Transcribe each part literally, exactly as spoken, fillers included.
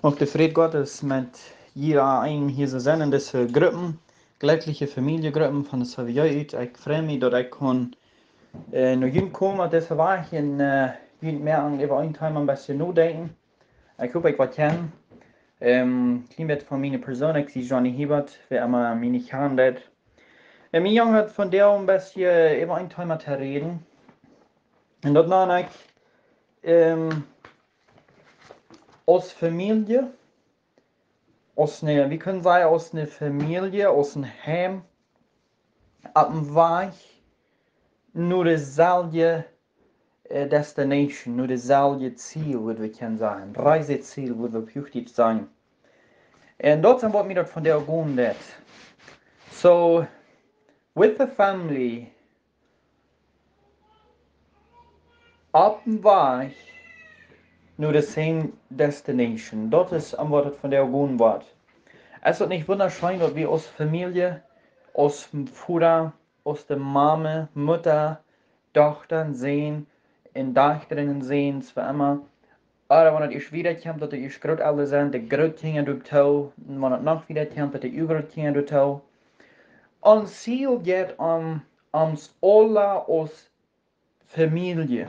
Uk de Fräd Gottes met jieda eenen hia soo sennen en dise Gruppen, jlikjliche Famieljejeruppen von de S V J ut. Ekj frei mie, daut ekj kunn, äh, no junt komen met dise Wajch un, äh, junt mea aun äwa een Thema een bät nodenkjen. Ekj hop, ekj waut kjennen. Ähm, kjlien bät von miene Persoon, ekj sie Johnny Hiebert, wäa emma mie nich kjanen deit. Un mie jung haud vondoag een bät äwa een Thema to räden. Un daut nan ekj, ähm, aus Famielje, aus ne, wie kjennen sajen, aus ne Famielje, aus een Heim, opp een Wajch no deeselwje, äh, destination, no deeselwje Ziel, wudd wie kjennen sajen. Reiseziel, wudd wie opp Huachdietsch sajen. Un daut es waut mie daut vondoag gonen deit. So, with the family, opp een Wajch no the same destination. Daut es om waut et vondoag gonen woat. Es daut nich wundascheen, daut wie aus Famielje, aus Voda, aus de Mame, Mutta, Dochta, Sän, un Dochta un Sän, waut emma, ooda wan et ieescht wieda kjemt, daut de ieescht Grootelren sent, de Grootkjinja doatoo, un wan et noch wieda kjemt, daut de Uagrootkjinja doatoo. Ons Ziel jeit om, ons aula aus Famielje,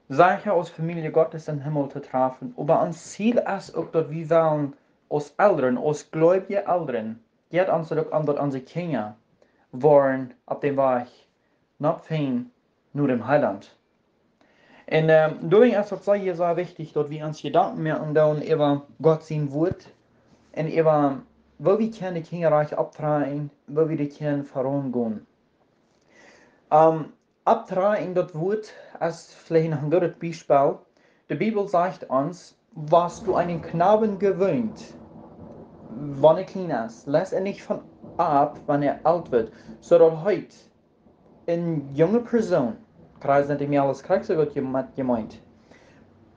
secha aus Famielje Gottes em Himmel to trafen. Oba ons Ziel es uk, daut wie wellen aus Elren, aus gleubje Elren, jeit ons uk om, daut onse Kjinja woaren opp dän Wajch no fein no däm Heiland. Un, ähm, doawäajen es daut sea, sea wichtich, daut wie ons Jedanken moaken doonen äwa Gott sien Wuat un äwa, woo wie kjennen de Kjinja rajcht opptrakjen, woo wie de Kjinja verroden gonen. Ähm, opptrakjen, daut Wuat es veleicht noch een goodet Biespel. De Bibel sajcht ons, woo du eenen Knaben jewenkjst, wan hee kjlien es, leist am nich von auf, wan hee oolt woat, soo daut hee eene junge Persoon, kjrieen sent dee mea aules krakjt soo goot jeme-, jemeent.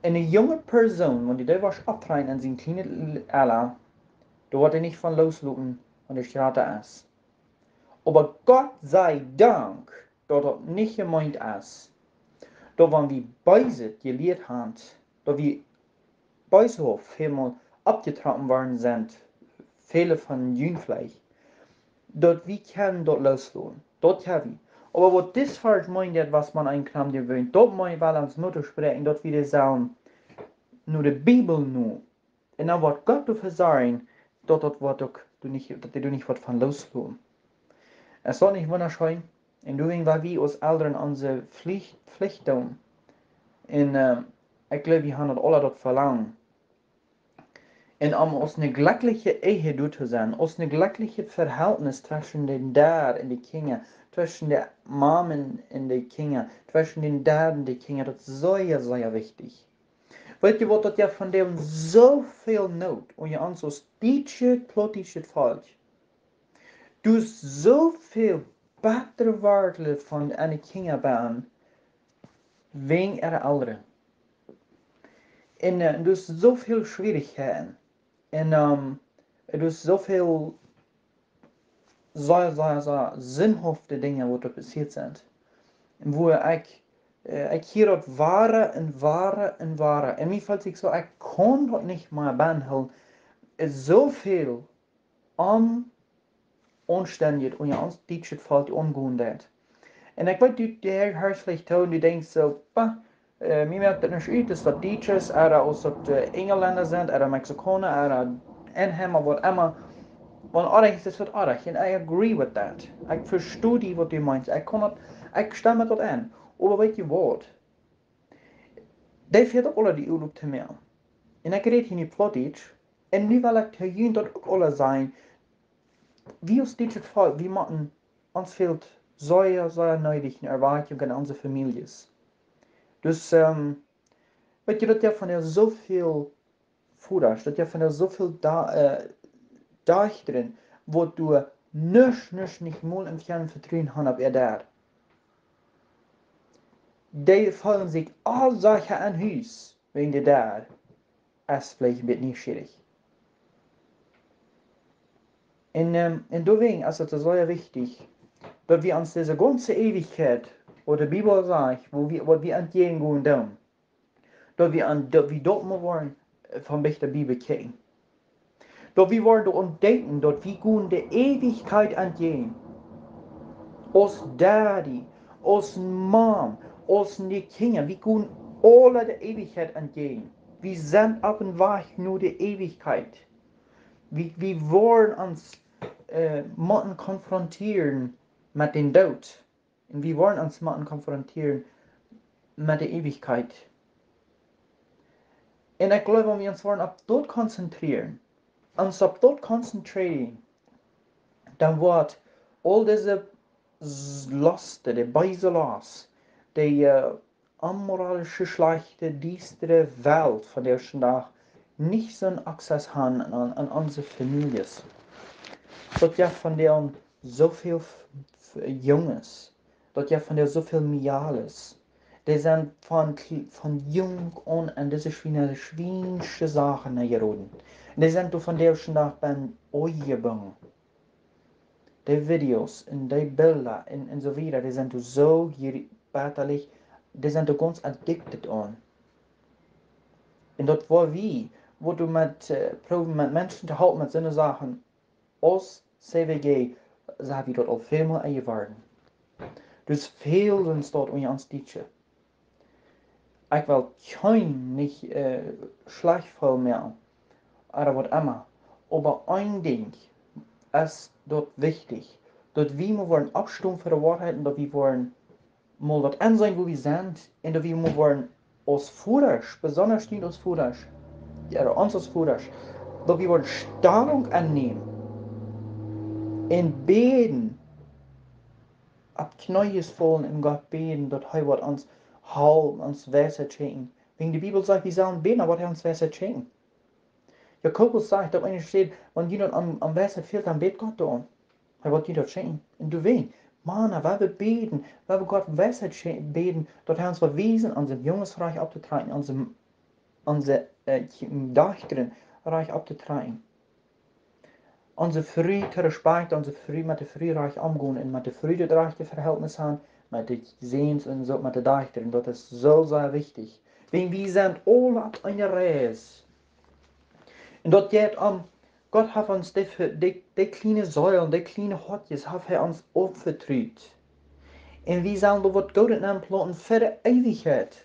Eene junge Persoon, wan du dee woascht opptrakjen en sien kjlienet L-, Ella, doa woat hee nich von lossloten, wan hee jrata es. Oba Gott sei Dank, daut daut nich jemeent es, daut wan wie Beeset jelieet haben, daut wie Beeset väl mol oppjetrocken worden sent, väle von junt veleicht, daut wie kjennen daut lossloten. Daut ha wie. Oba waut dis Varsch meent, daut wia, wan eenen Knaben jeweenjt, daut meent, well ons Mutta spräakjen, daut wie dee sellen no de Bibel no. Un dan woat Gott doafäa sorjen, daut daut woat uk, du nich, daut dee doa nich woat von lossloten. Es daut nich wundascheen? Un doawäajen, well wie aus Elren onse Pflicht, Pflicht doonen. Un, ähm, ekj gleew, wie haben daut aula daut Velangen. Un om aus eene jlikjliche Ehe doa to sennen, aus een jlikjlichet Verhältnis tweschen dän Dad un de Kjinja, tweschen de Mame un de Kjinja, tweschen dän Dad un de Kjinja, daut es sea, sea wichtich. Weetst du waut, daut jeft vondoag soo väl Noot unja ons aus dietschet, plautdietschet Volkj. Doa es soo väl bettre Woaren von de Kjinja bie, wäajen äare Elren. Un, äh, doa es soo väl Schwierichkjeiten. Un, ähm, doa es soo väl sea, sea, sea sinnhafte Dinja, waut doa passieet sent. Un woo ekj, äh, ekj hia daut wada un wada un wada. Un mie felt sikj soo, ekj kaun daut nich mea bie hoolen. Soo väl Onontstendjet unja ons dietschet Volkj aungonen deit. Un ekj weet, du, du hieescht veleicht too un du denkjst soo, bah, äh, mie moakt daut nich ut, aus daut Dietsche ooda aus daut, äh, Enjlenda sent, ooda Mexikauna, ooda Enheima, waut emma. Wan oajch es, es daut oajch. And I agree with that. Ekj vesto die, waut du meenst. Ekj kaun daut, ekj stemm met daut en. Oba weetst du waut? Dee fält uk aula dee Uagen opp to mie. Un ekj räd hia nu Plautdietsch. Un nu well ekj to junt daut uk aula sajen. Wie aus dietschet Volkj, wie motten, ons fält sea, sea needich eene Erwakjunk en onse Famieljes. Dus, ähm, weetst du, daut jeft vondoag soo väl Vodasch, daut jeft vondoag soo väl Da-, äh, Dochta, waut doa nuscht, nuscht nich mol em Kjarna Vetruen haben opp äa Dad. Dee feelen sikj aul secha aun Hus, wäajen de Dad es veleicht een bät nieschierich. Un, ähm, un doawäajen es et sea wichtich, daut wie ons dise gaunze Eewichkjeit, waut de Bibel sajcht, woo wie, waut wie aun jäajen gonen doonen, daut wie aun, daut wie daut mol woaren, von Bichter Bibel kjikjen. Daut wie woaren doaraun denkjen, daut wie gonen de Eewichkjeit aunjäajen. Aus Daddy, aus Mom, aus de Kjinja, wie gonen aule de Eewichkjeit aunjäajen. Wie sent opp een Wajch no de Eewichkjeit. Wie, wie woaren ons äh, motten konfrontieren met dän Doot. Un wie woaren ons motten konfrontieren met de Eewichkjeit. Un ekj jleew, wan wie ons woaren opp daut konzentrieren, ons opp daut konzentrieren, dan woat aul dise s-, Losten, de beese Lost, de äh, onmoralische, schlajchte, diestre Welt von disen Dach nich soon Access haben aun, aun onse Famieljes. Daut jeft von dän soo väl F-, F-, Junges, daut jeft von dän soo väl Mejales. Dee sent von, kl-, von junk aun en dise schwiene-, schwiensche Sachen nenjeroden. Un dee sent doa von disen Dach bie aunjebungen. De Videos un de Bilda un, un soo wieda, dee sent doa soo jeri-, betalich, dee sent doa gaunz addicted aun. Un daut woa wie, wua du met, äh, proowen met Menschen to halpen met soone Sachen aus C W G, soo ha wie daut aul väl mol enjeworden. Dus väl sent daut unja ons Dietsche. Ekj well kjeen nich äh, schlajcht feelen moaken, ooda waut emma. Oba een Dinkj es daut wichtich, daut wie mol woaren oppstonen fa de Woarheit un daut wie woaren mol daut enseenen, wua wie sent, un daut wie mol woaren aus Vodasch, besonda nu aus Vodasch, jo, ons aus Vodasch, daut wie woaren Stalunk aunnämen un bäden, opp Kjnees faulen un Gott bäden, daut hee woat ons halpen, ons Weisheit schenkjen. Wäajen de Bibel sajcht, wie sellen bäden, dan woat hee ons Weisheit schenkjen. Jakobus sajcht opp eene Städ, wan junt aun, aun Weisheit fält, dan bät Gott doarom. Hee woat junt daut schenkjen. Un doawäajen, Mana, wan wie bäden, wan wie Gott Weisheit sche-, bäden, daut hee ons woat wiesen, onse Junges rajcht opptotrakjen, onse, onse äh, Kj-, Dochta rajcht opptotrakjen. Onse Fru to respekten, onse Fru, met de Fru rajcht omgonen un met de Fru daut rajchte Verhältnis haben, met de Säns un soo, met de Dochta. Un daut es soo sea wichtich. Wäajen wie sent aule opp eene Reis. Un daut jeit om, Gott haft ons de, de, de kjliene Seelen, de kjliene Hoatjes, haft hee ons aunvetrut. Un wie sellen doa waut Goodet nenplaunten fa de Eewichkjeit.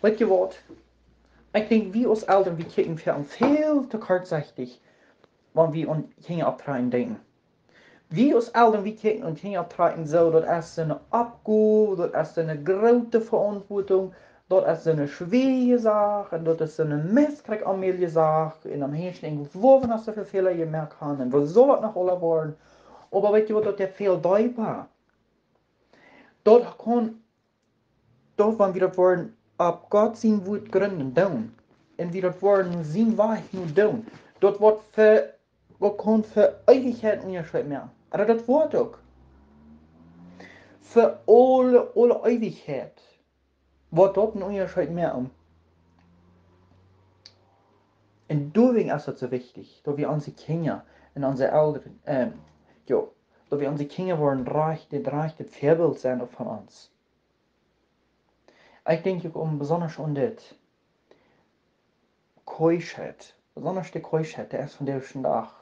Weet jie waut? Ekj denkj, wie aus Elren, wie kjikjen väl, väl to kortsechtich, wan wie aun Kjinja opptrakjen denkjen. Wie aus Elren, wie kjikjen aun Kjinja opptrakjen soo, daut es eene Oppgow, daut es eene groote Veauntwuatunk, daut es eene schwoare Sach, un daut es eene Mistkjrieejamelie Sach, un dan heescht et, woo, wan hast du väl Fäla jemoakt, un woo saul daut noch aula woaren? Oba weet jie waut, daut jeit väl deepa. Daut kaun daut, wan wie daut woaren opp Gott sien Wuat jründen doonen, un wie daut woaren sien Wajch nu doonen, daut woat fa, daut kaun fa Eewichkjeit een Unjascheet moaken. Ooda daut woat uk fa aule, aule Eewichkjeit woat daut een Unjascheet moaken. Un doawäajen es daut soo wichtich, daut wie onse Kjinja un onse Elren, ähm, jo, daut wie onse Kjinja woaren rajcht, daut rajchte Väabilt sennen von ons. Ekj denkj uk om besonda aun dit. Keuschheit. Besonda de Keuschheit, dee es von disen Dach,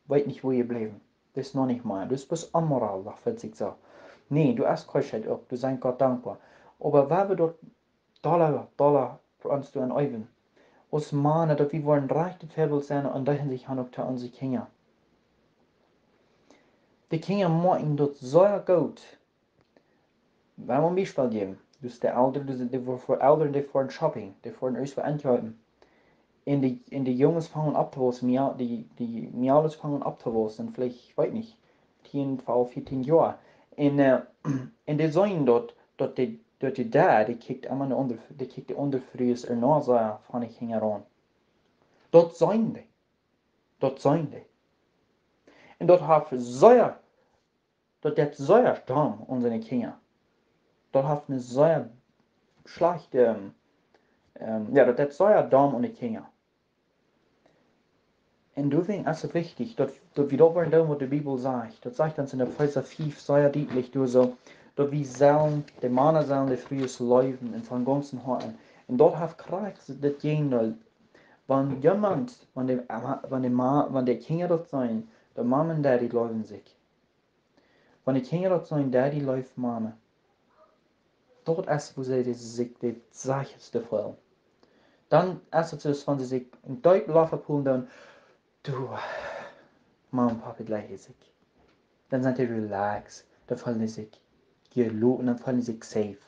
weet nich wua jebläwen. Daut es noch nich mea. Daut es bloos amoral, daut felt sikj soo. Nä, doa es Keuschheit uk, doa sie wie Gott dankboa. Oba wan wie daut dolla, dolla fa ons doonen äwen, aus Mana, daut wie woaren rajchte Väabilt sennen un daut en sikj han uk to onse Kjinja. De Kjinja motten daut soo goot Well wie een Biespel jäwen. Dus de Elren, dus de, de, fa Elren, dee foaren shopping, dee foaren irjentwua enkjeepen. Un de, un de Junges fangen aun opptowaussen, Mea-, de, de Mejales fangen opptowaussen, veleicht, ekj weet nich, tieen, twalf, vieetieen Joa. Un, äh, un dee seenen daut, daut de, daut de Dad, dee kjikjt emma no aundre, dee kjikjt de aundre Frues ea no, soo von de Kjinja aun. Daut seenen dee. Daut seenen dee. Un daut haft sea daut jeit sea domm aun siene Kjinja. Daut haft eene sea schlajchte, ähm, jo, daut jeit sea domm aun de Kjinja. Un doawäajen es et wichtich, daut, daut wie daut woaren doonen, waut de Bibel sajcht. Daut sajcht ons en Efeesa fief sea dietlich, doa soo, daut wie sellen, de Mana sellen de Frues leewen un von gaunzem Hoaten. Un daut haft krakjt daut Jäajendeel Wan jemaunt, wan de, wan de, Ma- wan de Kjinja daut seenen, de Mama un Daddy leewen sikj. Wan de Kjinja daut seenen, Daddy leeft Mama. Daut es, woo see sikj daut sechaste feelen. Dan es et soo, aus wan see sikj een deep Loft oppholen doonen, du, Mama un Papa jlikjen sikj. Dan sent dee relaxed, dan feelen dee sikj jeloten, dan feelen dee sikj safe.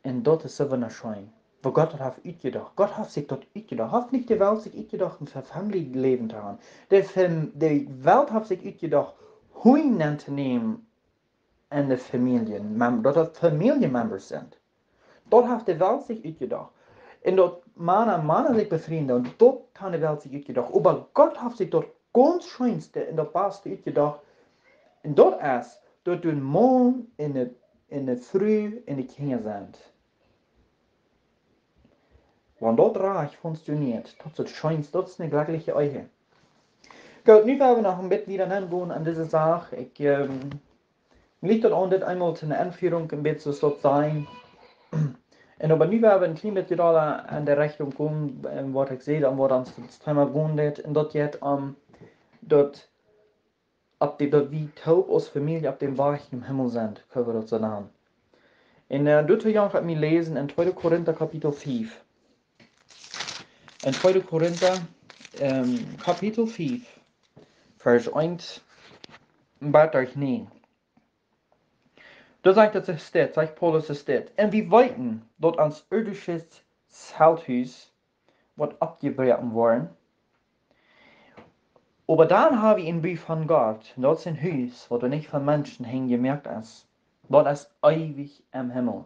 Un daut es soo wundascheen. Woo Gott daut haft utjedocht. Gott haft sikj daut utjedocht. Haft nich de Welt sikj utjedocht, een Famieljeläwen to haben. De, Fam- de Welt haft sikj utjedocht, Hunden to nämen en de Famielje, Mem- daut daut Famielje-Members sent. Daut haft de Welt sikj utjedocht. Un daut Mana un Mana sikj befrieen, un daut haft de Welt sikj utjedocht. Oba Gott haft sikj daut gaunz scheenste un daut baste utjedocht. Un daut es, daut du een Maun un ne, un ne Fru un de Kjinja sent. Wan daut rajcht funktioniert, daut es daut scheenste, daut es ne jlekjliche Ehe. Goot, nu woa wie noch een bät wieda nengonen aun dise Sach. Ekj, ähm, licht daut aun, dit eemol to ne Enführung een bät soo to sajen. Un oba nu woa wie een kjlien bät wieda aun de Rechtunk komen, ähm, waut ekj säd, aun waut ons daut Thema gonen deit. Un daut jeit om daut, opp de, daut wie toop aus Famielje opp dän Wajch nom Himmel sent, kjenn wie daut soo nanen. Un, äh, doa to jankat mie läsen en tweede Korinta Kapitel fief. En tweede Korinta, ähm, Kapitel fief, Varsch eent bat Varsch näajen. Doa sajcht et, sajcht Paulus, sajcht et: "Un wie weeten, daut ons irdisches Zelthus woat aufjebroaken woaren. Oba dan ha wie een Boo von Gott, un daut es een Hus, waut nich von Menschen Henj jemoakt es, daut es eewich em Himmel."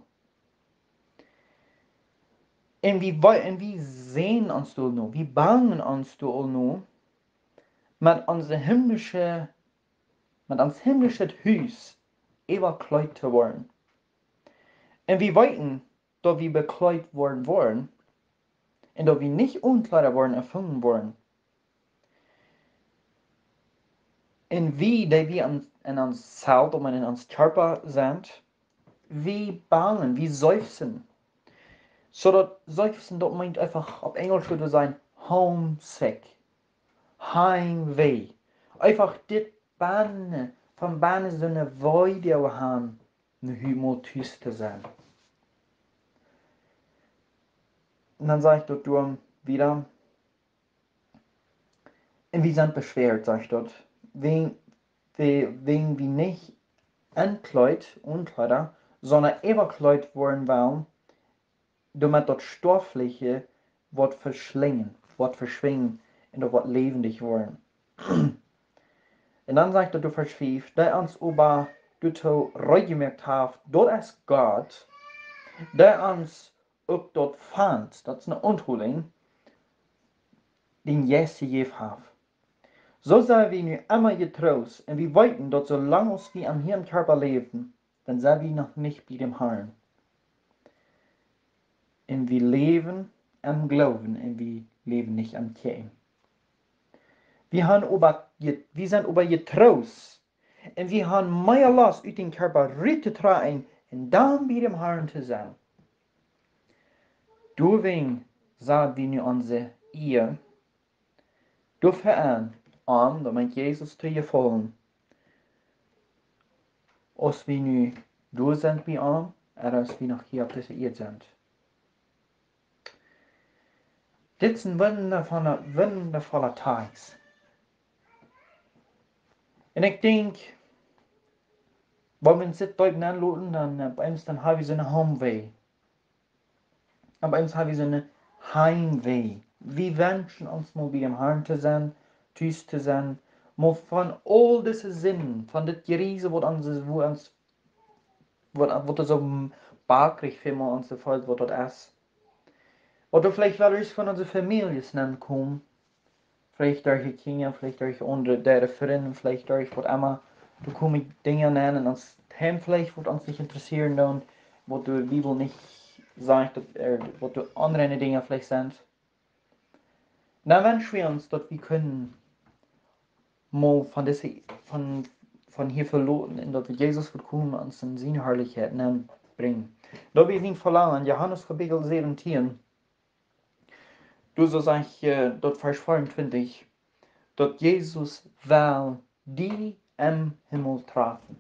Un wie, wei- un wie sehnen ons doano, wie bangen ons doano, met onse himmlische, met ons himmlischet Hus äwakjleet to woaren. Un wie weeten, daut wie bekjleet woaren woaren, un daut wie nich one Kjleeda woaren erfungen woaren. Un wie, dee wie en, en ons Zelt, ooda en ons Kjarpa sent, wie bangen, wie seufzen. Soo daut seufzen, daut meent eefach, opp Enjlisch wudd wie sajen, homesick. Heimweh. Eefach dit bennen, von bennen soone Wee to haben, nu hia mol tus to sennen. Un dan sajcht daut doa wieda: "Un wie sent beschwert", sajcht daut, "wäajen, wäajen wie nich entkjleet, one Kjleeda, sonda äwakjleet woaren wellen, doamet daut Stoafliche woat veschlingen, woat veschwinjen, un daut woat läwendich woaren." Un dan sajcht et doa Varsch fief: "Dee ons oba doatoo reed jemoakt haft, daut es Gott, dee ons uk daut fauns", daut es ne Ontholinj, "dän Jeist jejäft haft. Soo sent wie nu emma jetroost, un wie weeten, daut soo lang aus wie aun hia em Kjarpa läwen, dan sent wie noch nich bie däm Harn. Un wie läwen em Gloowen, un wie läwen nich em Kjikjen. Wie han oba je-, wie sent oba jetroost, un wie han mea Lost ut dän Kjarpa rut to träden un dan bie däm Harn to sennen. Doawäajen sent wie nu onse Ea doafäa aun, om, daut meent Jesus, to jefaulen, aus wie nu doa sent bie am, ooda aus wie noch hia opp dise Ieed sent." Dit es een wundafolla, wundafolla Tekst. Un ekj denkj, wan wie dit deep nenloten, dan, äh, opp eemol dan ha wie soone Heimweh. Opp eemol ha wie soone Heimweh. Wie wenschen ons mol bie däm Harn to sennen, tus to sennen, mol von aul dise Sinden, von dit Jriese, waut ons, woo ons, waut, waut soo bakrich fa ons fält, waut daut es. Waut doa veleicht wada es von onse Famieljes nenkomen, veleicht derch de Kjinja, veleicht derch aundre, derch Frind, veleicht derch waut emma. Doa komen Dinja aun en ons Heim veleicht, waut ons nich interessieren doonen, waut de Bibel nich sajcht, daut, äh, waut doa aundre Dinja veleicht sent. Dan wensch wie ons, daut wie kjennen mol von dise, von, von hia veloten un daut wie Jesus wudden komen ons en siene Harlichkjeit nenbrinjen. Daut wia sien Velangen. Johanes Kapitel säwentieen, Du, soo sajcht, äh, daut Varsch veeauntwintich, daut Jesus well die em Himmel trafen.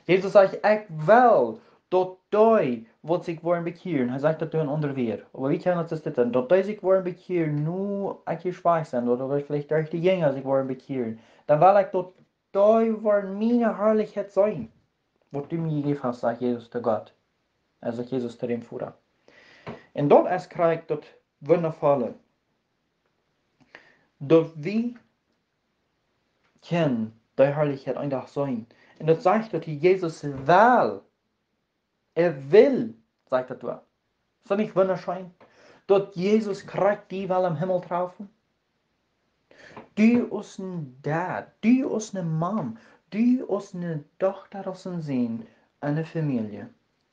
Jesus sajcht: "Ekj well, daut dee, waut sikj woaren bekjieren." Hee sajcht daut doa een aundret Wort. Oba wie kjennen daut soo staunen, daut dee sikj woaren bekjieren, nu ekj hia wajch sie, ooda daut veleicht derch de Jinja sikj woaren bekjieren. Dan well ekj, daut dee woaren miene Harlichkjeit seenen, waut du mie jejäft hast, sajcht Jesus to Gott. Aulsoo sajcht Jesus to däm Voda. Un daut es krakjt daut wundafolle, daut wie kjennen dee Harlichkjeit een Dach seenen. Un daut sajcht, daut hee, Jesus well, hee well, sajcht daut doa. Es daut nich wundascheen, daut Jesus krakjt die well em Himmel trafen? Du aus een Dad, du aus eene Mam, du aus eene Dochta, aus een Sän, eene Famielje.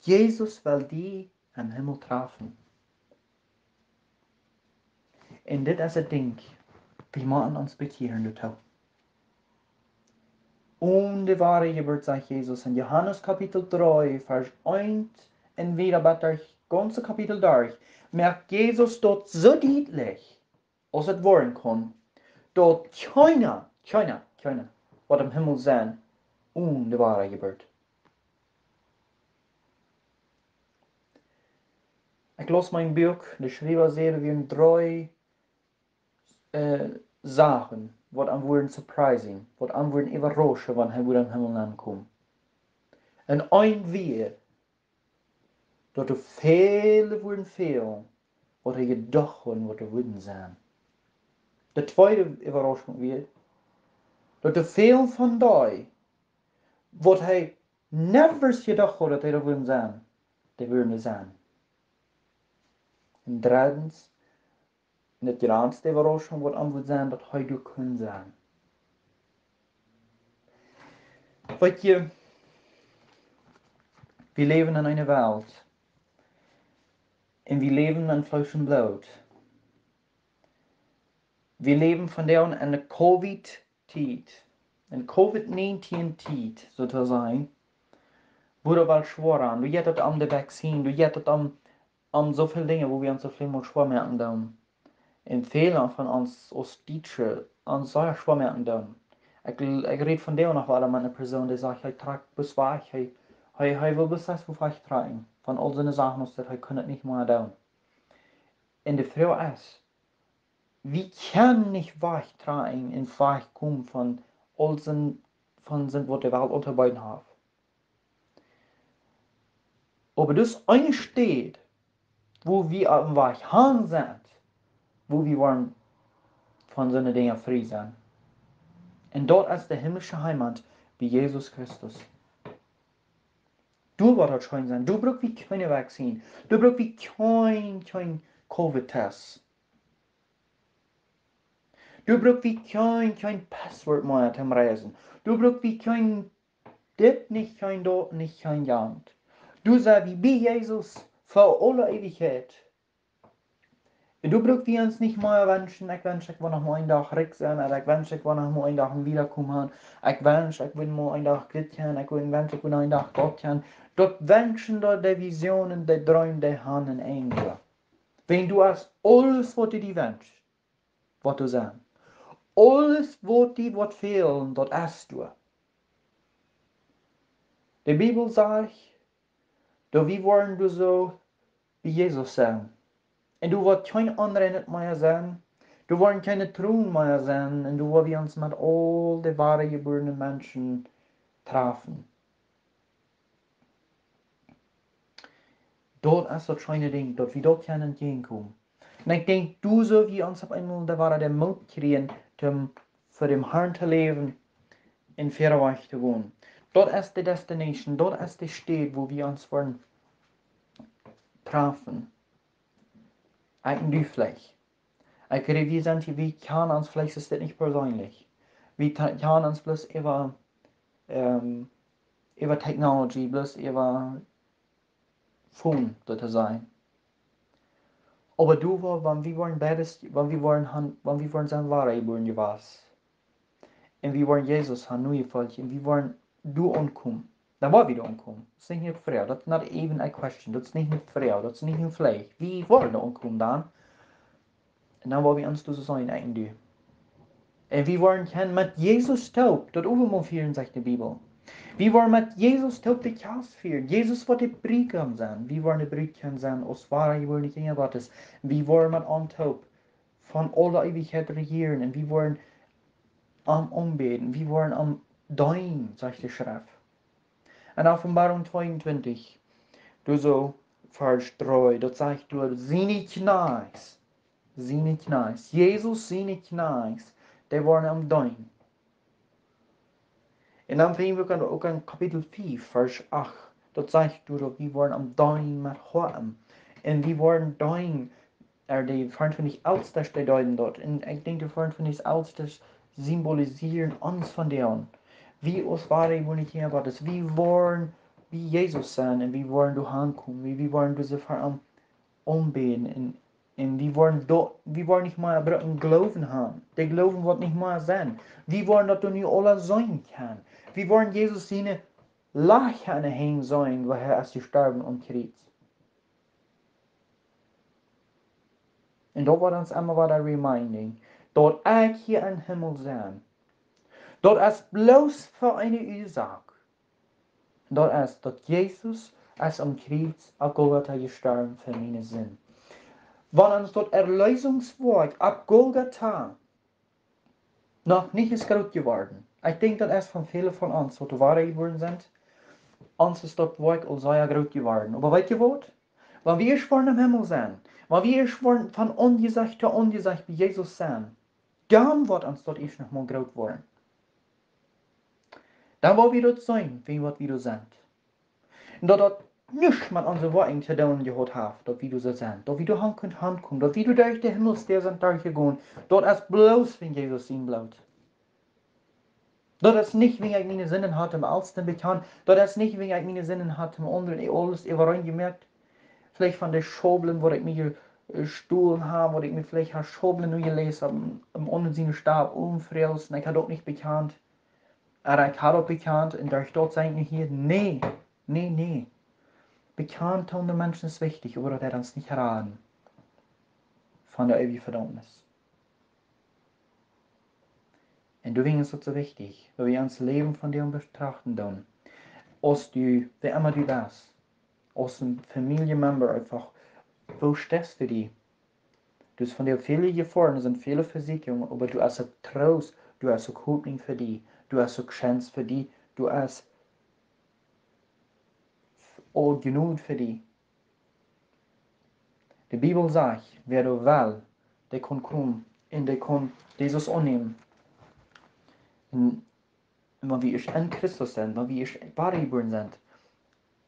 Jesus well die em Himmel trafen. Un dit es daut Dinkj, wie motten ons bekjieren doatoo. Onen de Wadajeburt, sajcht Jesus en Johanes Kapitel dree, Varsch eent un wieda bat daut gaunze Kapitel dree, moakt Jesus daut soo dietlich, aus et woaren kunn, daut kjeena, kjeena, kjeena woat em Himmel sennen onen de Wadajeburt. Ekj laus mien Buak, de Schriewa säd, wieren dree, äh, Sachen, waut am wudden surprising, waut am wudden äwarauschen, wan hee wudd em Himmel aunkomen. Un eent wia, daut doa väle wudden fälen, waut hee jedocht haud, waut doa wudden sennen. De tweede Äwarauschunk wia, daut doa väle von dee, waut hee never jedocht haud, daut hee doa wudden sennen, dee wudden doa sennen. Un dreddens, un daut jratste Äwarauschunk, waut am wudd sennen, daut hee doa kunn sennen. Weet jie, wie läwen en eene Welt, un wie läwen en Fleesch un Bloot. Wie läwen vondoag en de Covid-Tiet, en Covid nineteen Tiet, soo to sajen, wua daut woat schwoa. Doa jeit et om de Vaccine, doa jeit et om, om soo väl Dinja, wua wie ons soo väl mol schwoa moaken doonen. Un väle von ons aus Dietsche ons sea schwoa moaken doonen. Ekj, ekj räd vondoag noch wada met eene Persoon, dee sajcht, hee trakjt bloos wajch, hee, hee, hee well bloos wajch trakjen von aul soone Sachen, aus daut hee kunn et nich mea doonen. Un de Froag es, wie kjennen nich wajch trakjen un wajch komen von aul soon, von soont, waut de Welt auntobeeden haft. Oba daut es eene Städ, wua wie opp dän Wajch han sent, wua wie woaren von soone Dinja frie sennen. Un daut es de himmlische Heimat bie Jesus Christus. Doa woat daut scheen sennen. Doa bruck wie kjeene Vaccine. Doa bruck wie kjeen, kjeen Covid-Test. Doa bruck wie kjeen, kjeen Passwort mea toom reisen. Doa bruck wie kjeen dit nich, kjeen daut nich, kjeen jant. Doa sent wie bie Jesus fa aule Eewichkjeit. Un doa bruck wie ons nich mea wenschen, ekj wensch, ekj wudd noch mol een Dach rikj sennen, ooda ekj wensch, ekj wudd noch mol een Dach een Wiedakomen haben, ekj wensch, ekj wudd mol een Dach dit kjennen, ekj wudd, wensch, ekj wudd noch een Dach daut kjennen. Daut Wenschen, daut, de Visionen, de Dreem, dee han een Enj. Wan du hast aules, waut du die wenschst, waut du sajchst, aules, waut die waut fält, daut hast du. De Bibel sajcht, daut wie woaren doa soo bie Jesus sennen. Un doa woat kjeen aundret mea sennen. Doa woaren kjeene Tronen mea sennen. Un doa woa wie ons met aul de wadajebuarne Menschen trafen. Daut es daut scheene Dinkj, daut wie daut kjennen entjäajenkomen. Un ekj denkj, doa soo wie ons opp eemol de woare de Moot kjrieen, toom fa däm Harn to läwen un wieda wajch to gonen. Daut es de Destination, daut es de Städ, wua wie ons woaren trafen. Ekj un du veleicht. Ekj weet, wie sent hia, wie kjanen ons veleicht, es dit nich perseenlich. Wie ta-, kjanen ons bloos äwa, ähm, äwa Technology, bloos äwa Phone, soo to sajen. Oba doa, wan wie woaren beides, wan wie woaren han, wan wie woaren sennen wadajebuaren jewast, un wie woaren Jesus han nu jefolcht, un wie woaren doa aunkomen, dan woa wie doa aunkomen. Daut es nich eene Froag, that's not even a question, daut es nich eene Froag, daut es nich een veleicht. Wie woaren doa aunkomen dan. Un dan woa wie ons doa soo sennen, ekj un du. Un wie woaren kjennen met Jesus toop daut Owentmol fieren, sajcht de Bibel. Wie woaren met Jesus toop de Kjast fieren. Jesus woat de Briegaum sennen. Wie woaren de Briegaum sennen aus woare jebuarne Kjinja Gottes. Wie woaren met am toop von aule Eewichkjeit rejieren. Un wie woaren am aunbäden. Wie woaren am deenen, sajcht de Schreft. En Openboarunk tweeuntwintich, doa soo, Varsch dree, daut sajcht doa, siene Kjnees, siene Kjnees, Jesus siene Kjnees, dee woaren am deenen. Un dan finj wie uk en, uk en Kapitel fief, Varsch acht, daut sajcht doa, daut wie woaren am deenen met Hoapen. Un wie woaren deenen, ea, de veeruntwintich Eltestasch, dee deeden daut. Un ekj denkj, de veeruntwintich Eltestasch symbolisieren ons vondoag. Wie aus woare jebuarne Kjinja Gottes, wie woaren bie Jesus sennen un wie woaren doa hankomen. Wie, wie woaren dise Veran aunbäden un, un wie woaren doa, wie woaren nich mea brucken Gloowen haben. De Gloowen woat nich mea sennen. Wie woaren daut doa nu aula seenen kjennen. Wie woaren Jesus siene Lachen aun de Henj seenen, wua hee es jestorwen aum Kjriez. Un daut woat ons emma wada reminding, daut ekj hia em Himmel sie. Daut es bloos fa eene Uasoak. Daut es, daut Jesus es aum Kjriez opp Golgatha jestorwen fa miene Sind. Wan ons daut Erlösungswoakj opp Golgatha noch nich es groot jeworden. Ekj denkj, daut es von väle von ons, waut doa woare jebuaren sent, ons es daut Woakj aul sea groot jeworden. Oba weet jie waut? Wan wie ieescht woaren em Himmel sennen, wan wie ieescht woaren von Aunjesecht to Aunjesecht bie Jesus sennen, dan woat ons daut ieescht noch mol groot woaren. Dan woa wie daut seenen, wäajen waut wie doa sent. Un daut daut nuscht met onse Woakjen to doonen jehaut haft, daut wie doa soo sent, daut wie doa han kunt hankomen, daut wie doa derch de Himmelsdäa sent derchjegonen, daut es bloos wäajen Jesus sien Bloot. Daut es nich, wäajen ekj miene Sinden haud em Eltesten bekjant, daut es nich, wäajen ekj miene Sinden haud em aundren aules äwareen jemoakt. Veleicht von de Schaublen, waut ekj mie je-, äh, jestolen hab, waut ekj mie veleicht ha Schaublen nu jeläst hab, em, em aundren siene Stow omfräls, un ekj haud daut nich bekjant. Oba ekj haud daut bekjant un derch daut sie ekj nu hia. Nä, nä, nä. Bekjant aun de Menschen es wichtich, oba daut deit ons nich raden von de eewje Vedaumnis. Un doawäajen es daut soo wichtich, daut wie ons Läwen vondoag betrachten doonen. Aus du, wäa emma du best, aus een Famieljenmember eefach, woo steist du die? Du hast vondoag väle Jefoaren, doa sent väle Vesieekjungen, oba du hast uk Troost, du hast uk Hopninj fa die, du hast uk Chance fa die, du hast aul Jnod fa die. De Bibel sajcht, wäa doa well, dee kaun komen un dee kaun Jesus aunnämen. Un, un wan wie ieescht en Christus sent, wan wie ieescht woare jebuaren sent,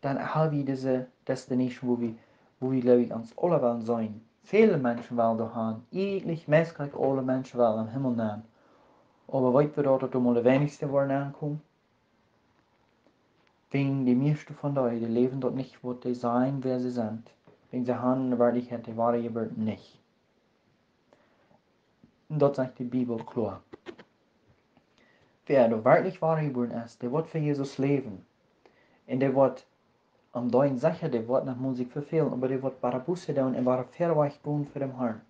dan ha wie dise Destination, wua wie, wua wie, jleew ekj, ons aula wellen seenen. Väle Menschen wellen doa han. Eejentlich meist aule Menschen wellen em Himmel nenn. Oba weet wie daut, daut doa mau de weinigste woaren aunkomen? Wäajen de mieeschte von dee, dee läwen daut nich, waut dee sajen, wäa see sent. Wäajen see han en Werkjlichkjeit de woare Jeburt nich. Un daut sajcht de Bibel kloa. Wäa doa werkjlich woare jebuaren es, dee woat fa Jesus läwen. Un dee woat aum Dach secha, dee woat noch mol sikj vefälen, oba dee woat wada Buße doonen un wada wieda wajch gonen fa dän Harn.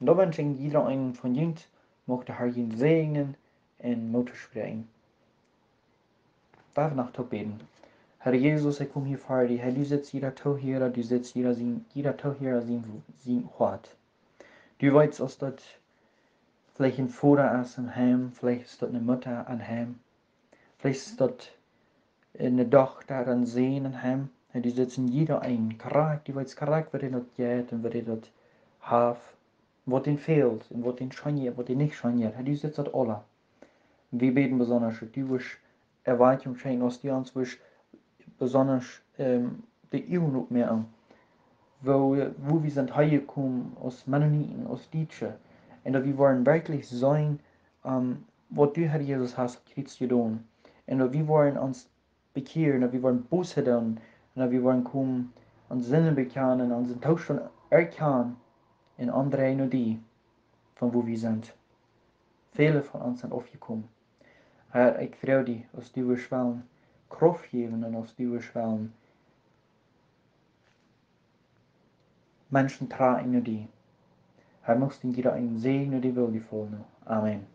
Un doa wensch ekj jieda eenen von junt, mucht de Har junt säajnen un Moot toospräakjen. Lot ons noch toop bäden. Har Jesus, ekj kom hia ver die. Har, du seist jieda Toohiera, du seist jieda sien, jieda Toohiera sien, sien Hoat. Du weetst, aus daut veleicht een Voda es em Heim, veleicht es daut eene Mutta em Heim, veleicht es daut eene Dochta, een Sän em Heim. Har, du seist en jieda een krakjt, du weetst krakjt, woo dee daut jeit un woo dee daut haft, waut dän fält un waut dän scheen jeit, waut dän nich scheen jeit. Har, du seist daut aula. Wie bäden besondasch, daut du wurscht Erwakjunk schenkjen, aus du ons wurscht besondasch, ähm, de Uagen opmoaken, woo, woo wie sent hia jekomen aus Mennoniten, aus Dietsche. Un daut wie woaren werkjlich seenen, ähm, waut du, Har Jesus, hast aum Kjriez jedonen. Un daut wie woaren ons bekjieren, daut wie woaren Buße doonen, un daut wie woaren komen, onse Sinden bekjanen, onsen Toostaunt erkjanen un aundreien no die, von wua wie sent. Väle von ons sent aufjekomen. Har, ekj froag die, aus du wurscht wellen Krauft jäwen un aus du wurscht wellen Menschen trakjen no die. Herr, muchst du jieda eenen säajnen, dee wia jefollen. Amen.